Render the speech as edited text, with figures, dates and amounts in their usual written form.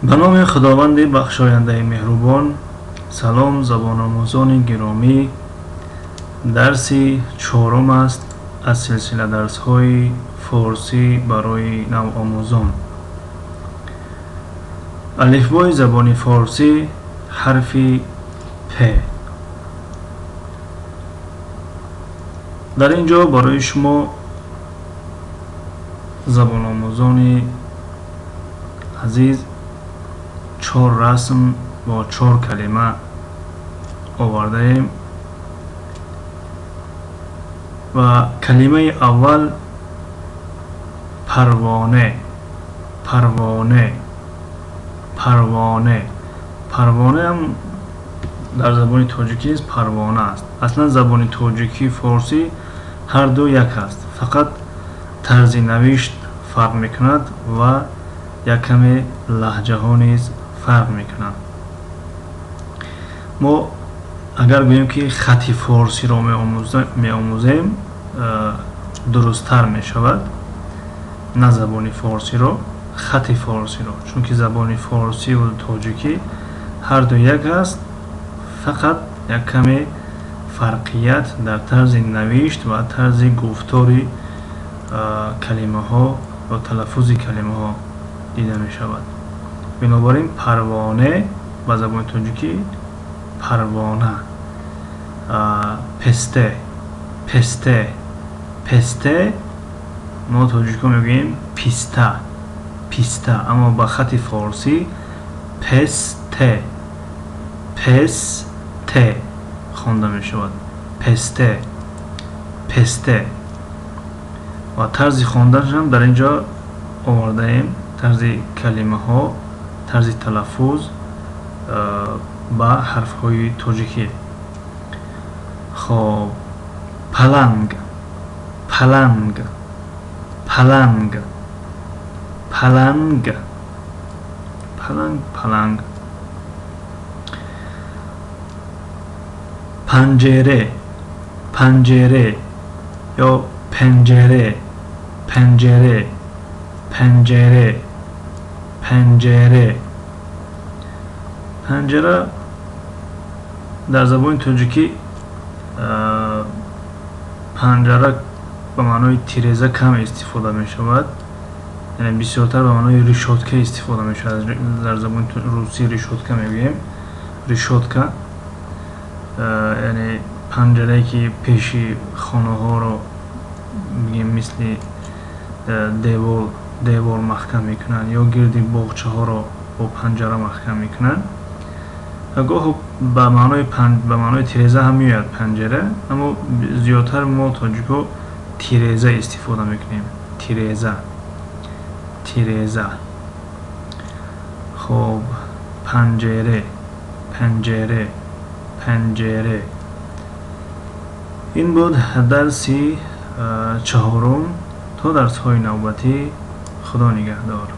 Ба номи Худованди бахшояндаи меҳрубон. Салом, забономӯзони гиромӣ. Дарси чорум аст аз силсила дарсҳои форсӣ барои навомӯзон. Алифбои забони форсӣ, ҳарфи п. Дар ин ҷо барои шумо, забономӯзони азиз, чор расм бо чор калима овардаем ва калимаи аввал парвоне, парвоне, парвоне. Парвонеам дар забони тоҷикӣ низ парвона аст. Аслан забони тоҷикӣ, форсӣ ҳар ду як аст, фақат тарзи навишт фарқ мекунад ва як каме лаҳҷаҳо низ фарқ мекунанд. Мо агар гӯем, ки хати форсиро меомӯзем, дурусттар мешавад, на забони форсиро, хати форсиро, чунки забони форсиву тоҷикӣ ҳарду як аст, фақат як каме фарқият дар тарзи навишт ва тарзи гуфтори калимаҳо ё талаффузи калимаҳо дида мешавад. Бинобар ин парвоне ба забони тоҷикӣ парвона. Песте, песте, песте мо тоҷикҳо мегӯем писта, писта, аммо ба хати форсӣ песте, песте хонда мешавад. Песте, песте. Ва тарзи хонданашам дар ин ҷо овардаем, тарзи калимаҳо, тарзи талаффуз ба ҳарфҳои тоҷикӣ. Хоб, паланг, паланг, паланг, паланг, паланг, паланг. Панҷере, панҷере ё пенҷере, пенҷере, пенҷере, пенҷере. Панҷара дар забони тоҷикӣ панҷара ба маънои тиреза кам истифода мешавад, яъне бисёртар ба маънои решётка истифода мешавад. Дар забони русӣ решётка мегӯем, решётка, яъне панҷарае, ки пеши хонаҳоро, бигем, мисли девор маҳкам мекунанд ё гирди боғчаҳоро бо панҷара маҳкам мекунанд. Гоҳо ба маънои тиреза ҳам меояд панҷара, аммо зиёдтар мо, тоҷикҳо, тиреза истифода мекунем. Тиреза, тиреза. Хоб, панҷере, панҷере, панҷере. Ин буд дарси чаҳорум. То дарсҳои навбатӣ, Худо нигаҳдор.